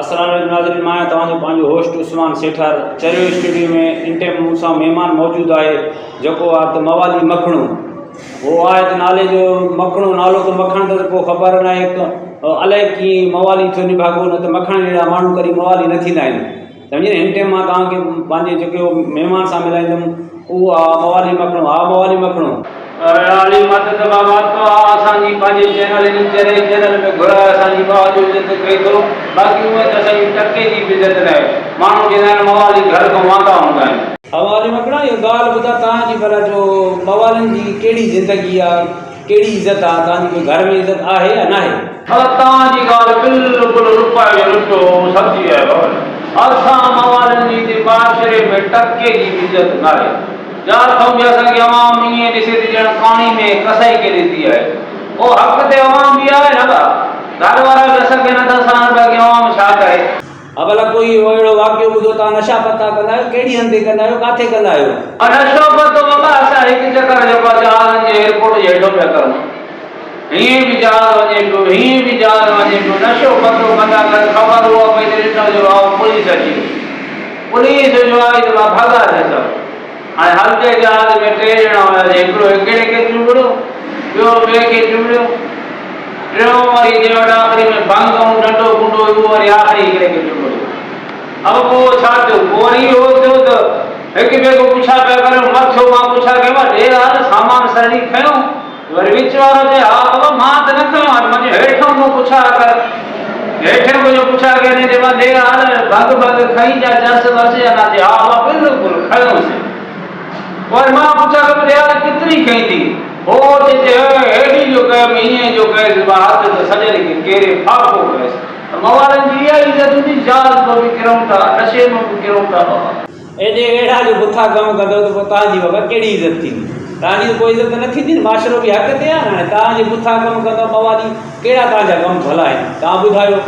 السلام عليڪم ناظرين مان آهيان توهان جو پنهنجو هوسٽ عثمان سيٺار چريو اسٽوڊيو ۾ ان ٽائيم مون سان مهمان موجود آهي جيڪو آهي ته موالي مکڻو هو آهي ته نالي جو مکڻو نالو ته مکڻ اٿس پوء خبر ناهي الائي ڪيئن موالي ٿيو نڀاڳو نه ته مکڻ جهڙا ماڻهو ڪڏهن موالي نه ٿيندا آهن سمجهي نه هن ٽائيم مان توهان کي پنهنجي جيڪي مهمان سان ملائيندم اهو آ موالي مکڻو ها موالي مکڻو. علي مدد بابا تو آ اسان جي پنهنجي چينل هن چري چينل ۾ گهرائي اسان جي ڀاء جو عزت ڪئي ٿو باقي هونئن ته اسان جي ٽڪي جي به عزت ناهي ماڻهو چوندا آهن موالي گهر کان واندا هوندا آهن. ها موالي مکڻا اهو ڳالهه ٻڌا توهان جي ڀلا جو موالين جي ڪهڙي زندگي آ ڪهڙي عزت آ توهان جي ڪوئي گهر ۾ عزت آهي يا ناهي؟ ها توهان جي ڳالهه بلڪل روپئي جو لٽو سمجهي ويا بابا اسان موالين جي هتي معاشري ۾ ٽڪي جي به عزت ناهي جا اٿئون به اسان کي عوام ائين ڏسي ٿي ڄڻ ڪاڻي ۾ ڪسائي کي ڏسندي آهي او حق تي عوام به آهي نه ڀا گهر وارا به اسان کي نٿا سهن باقي عوام ڇا ڪري. ها ڀلا ڪوئي اهڙو واقعو ٻڌو توهان نشا پتا ڪندا آهيو ڪهڙي هنڌ تي ڪندا آهيو ڪاٿي ڪندا آهيو؟ نشو پتو بابا اسان هڪ چڪر جيڪو آهي جهازن جي ايئرپورٽ جي هيٺو پيا ڪرون هيئن به جهاز وڃي پيو هيئن به جهاز وڃي پيو نشو پتو ڪندا ڪن خبر اها پئي ته ڏٺو جو آئون پوليس اچي وئي پوليس جو آئي ته مان ڀڳا ٿي سڀ هاڻي هلتي جهاز ۾ ٽي ڄڻا هياسين هڪڙو هڪڙي کي چنبڙيو ٻيو ٻئي کي چنبڙيو ٽيون وري جنهن وٽ آخري ۾ ڀنگ ۽ ڏنڊو ڪنڊو هيو اهو وري آخري هڪڙي کي چنبڙيو. اب پوء ڇا ٿيو؟ پوء وري اهو ٿيو ته هڪ ٻئي کان پڇا پيا ڪريون، مٿيو مان پڇا ڪيم ڏي يار سامان سرڻي کنيو؟ وري وچ وارو چئي ها بابا مان ته نه کنيو آهي، مان چيو هيٺئون کان پڇا ڪر. هيٺئون کان جو پڇا ڪيائين چي مان ڏي يار ڀنگ ڀنگ کنئي يا چرس ورس يا نه؟ چي ها بابا بلڪل کنيوسين. پوء مان پڇا ڪيم ته يار ڪيتري کنئي ٿي؟ هو چي چي هيڏي جو ڪيم هيئن جو ڪيس مان هٿ ته سڄن کي ڪيري ڦاڪو ڪيس ته موالن جي اها عزت هوندي جهاز مان به ڪرون ٿا نشي مان به ڪرون ٿا بابا. ايڏي اهڙا جو بٿا ڪم ڪندو ته پوء توهان جي بابا ڪهڙي عزت ٿيندي؟ توهان جي ته ڪو عزت نه ٿيندي نه معاشرو به حق تي آهي نه هاڻي توهان جي بٿا ڪم ڪندو موالي ڪهڙا توهان جا ڪم ڀلا آهن توهان ٻڌايو.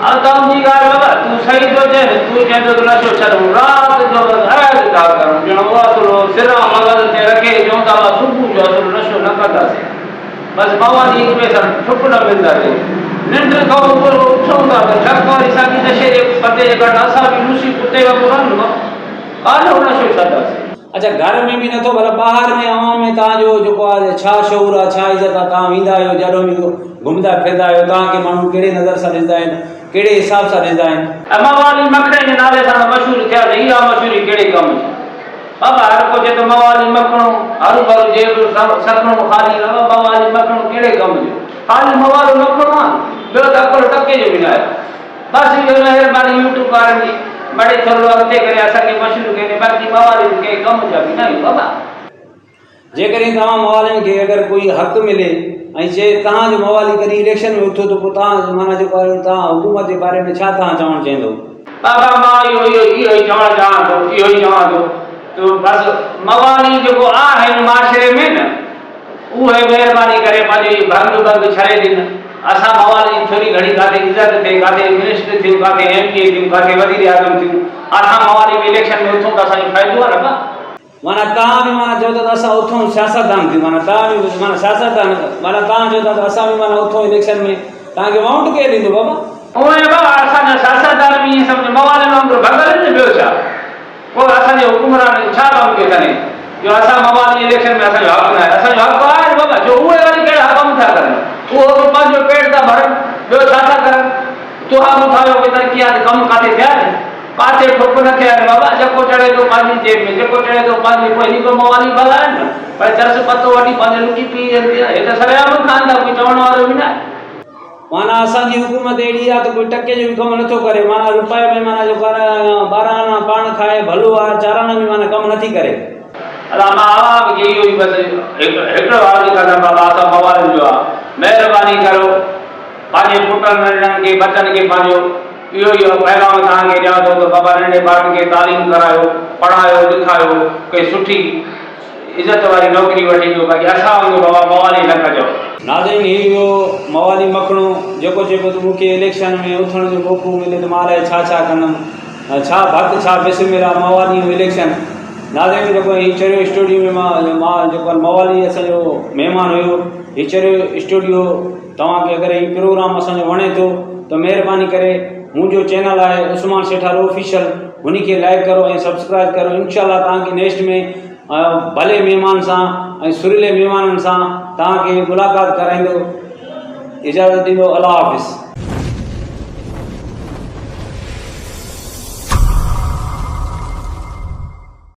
ها تون جي ڳالهه بابا تون صحيح ٿو چئين تون چئين ٿو ته نشو ڇڏ هو رات جو بس عهد ٿا ڪرون ڄڻ اهو اصل سران مغز تي رکي چئون ٿا بس صبح جو اصل نشو نه ڪنداسين بس موالي هڪ ٻئي سان ٺپ نه ملنداسين ننڊ کان اٿون ٿا ته ٺڪ واري ساڳي نشي جي پتي جي ڪرڻ اسان به روسي ڪتي وانگر آهيون نه بابا ڪاڏو نشو ڇڏنداسين. اڇا گهر ۾ به نٿو ڀلا ٻاهر ۾ عوام ۾ توهان جو جيڪو آهي ڇا شعور آهي ڇا عزت آهي توهان ويندا آهيو جڏو به گهمندا ڦرندا آهيو توهان کي ماڻهو ڪهڙي نظر سان ڏسندا آهن ڪهڙي حساب سان ڏسندا آهن. موالي مکڻي جي نالي سان ته مشهور ٿيا ته اها مشهوري ڪهڙي ڪم جي بابا هر ڪو چئي ٿو موالي مکڻو هرو ڀرو جيب سکڻو خالي بابا موالي مکڻو ڪهڙي ڪم جو خالي موالو مکڻو آهي ٻيو ته عقل ٽڪي جو به ناهي. بس اهو مهرباني يوٽيوب وارن جي مڙئي ٿورڙو اڳتي ڪري اسان کي مشهور ڪيو باقي موالي ته ڪنهن ڪم جا به نه آهيون بابا. جيڪڏهن توهان موالين کي اگر ڪوئي حق ملي ۽ چئي توهان جو موالي ڪڏهن اليڪشن ۾ اٿو ته پوء توهان معنيٰ جيڪو آهي توهان حڪومت جي باري ۾ ڇا توهان چوڻ چاهيندو. بابا مان اهو اهو اهو ئي چوڻ چاهان ٿو اهو ئي چوان ٿو ته بس موالي جيڪو آهن معاشري ۾ نه اهي مهرباني ڪري پنهنجو اهو ڀنگ ڀنگ ڇڏي ڏين. اسان موالي جي ٿوري گهڻي ڪاٿي عزت ٿئي، ڪاٿي منسٽر ٿيون، ڪاٿي ايم پي اي ٿيون، ڪاٿي وزيراعظم ٿيون. اسان موالي به اليڪشن ۾ اٿون ته اسان جو فائدو آهي نه ڀا. معنيٰ توهان به معنيٰ چئو ٿا ته اسان اٿون سياستدان ٿيون معنيٰ توهان به معنيٰ سياستدان معنيٰ توهان چئو ٿا ته اسان به معنيٰ اٿون اليڪشن ۾ توهان کي وائونٽ ڪير ڏيندو بابا. اونئن ڀا اسان جا سياستدان به ائين سمجهه موالين وانگر ڀڳل آهن نه ٻيو ڇا. پوء اسان جي حڪمرانن جو ڇا ڪم ڪيو اٿن جو اسان موالي اليڪشن ۾ اسان جو حق ناهي اسان جو حق آهي نه بابا جو اهي وري ڪهڙا ڪم ٿا ڪرن اهو به پنهنجو پيٽ ٿا ڀرن ٻيو ڇا ٿا ڪرن توهان ٻڌايو ڪي ترقيات ڪم ڪاٿي ٿيا آهن ڪاٿي ٺپ نه ٿيا آهن بابا جيڪو چڙهي ٿو پنهنجي جيب ۾ جيڪو چڙهي ٿو پنهنجي پوء هي ڪو موالي ڀلا آهن نه پر چرس پتو وٺي پنهنجو لڪي پي وڃن ٿا هي ته سرعام کائن ٿا ڪوئي چوڻ وارو به ناهي. معنيٰ اسان جي حڪومت اهڙي آهي ته ڪوئي ٽڪي جو به ڪم نٿو ڪري معنيٰ روپئي ۾ معنيٰ جو ڪر 12 آنا پاڻ کائي ڀلو آهي چار آنا به معنيٰ ڪم نٿي ڪري. ادا مان عوام کي اهو ئي بس هڪڙو عرض ڪندم بابا اسان موالين جو آ مهرباني ڪرو پنهنجي پٽن ننڍڙن کي ٻچن کي پنهنجو اهو ئي پيغام توهان کي ڏيان ٿو ته بابا ننڍي ٻارن کي تعليم ڪرايو پڙهايو لکايو ڪنهن سٺي عزت واري نوڪري وٺي ڏيو باقي اسان وانگر بابا موالي نه ڪجو. ناظرين هي هيو موالي مکڻو جيڪو چئي پيو ته مون کي اليڪشن ۾ اٿڻ جو موقعو ملي ته مان الائي ڇا ڇا ڪندم ڇا ڀت ڇا بسم الله موالي ۽ اليڪشن ناظرين جيڪو هي چريو اسٽوڊيو ۾ مان مان جيڪو موالي اسان جو مهمان هيو هي چريو اسٽوڊيو توهان کي اگر هي پروگرام اسان جو وڻي ٿو ته مهرباني ڪري. منهنجو چينل آهي عثمان سيٺار آفيشل هن کي لائڪ ڪرو ۽ سبسڪرائب ڪرو انشاء الله توهان کي نيڪسٽ ۾ ڀلي مهمان سان ۽ سريلي مهمانن سان توهان کي ملاقات ڪرائيندو اجازت ڏيندو الله حافظ.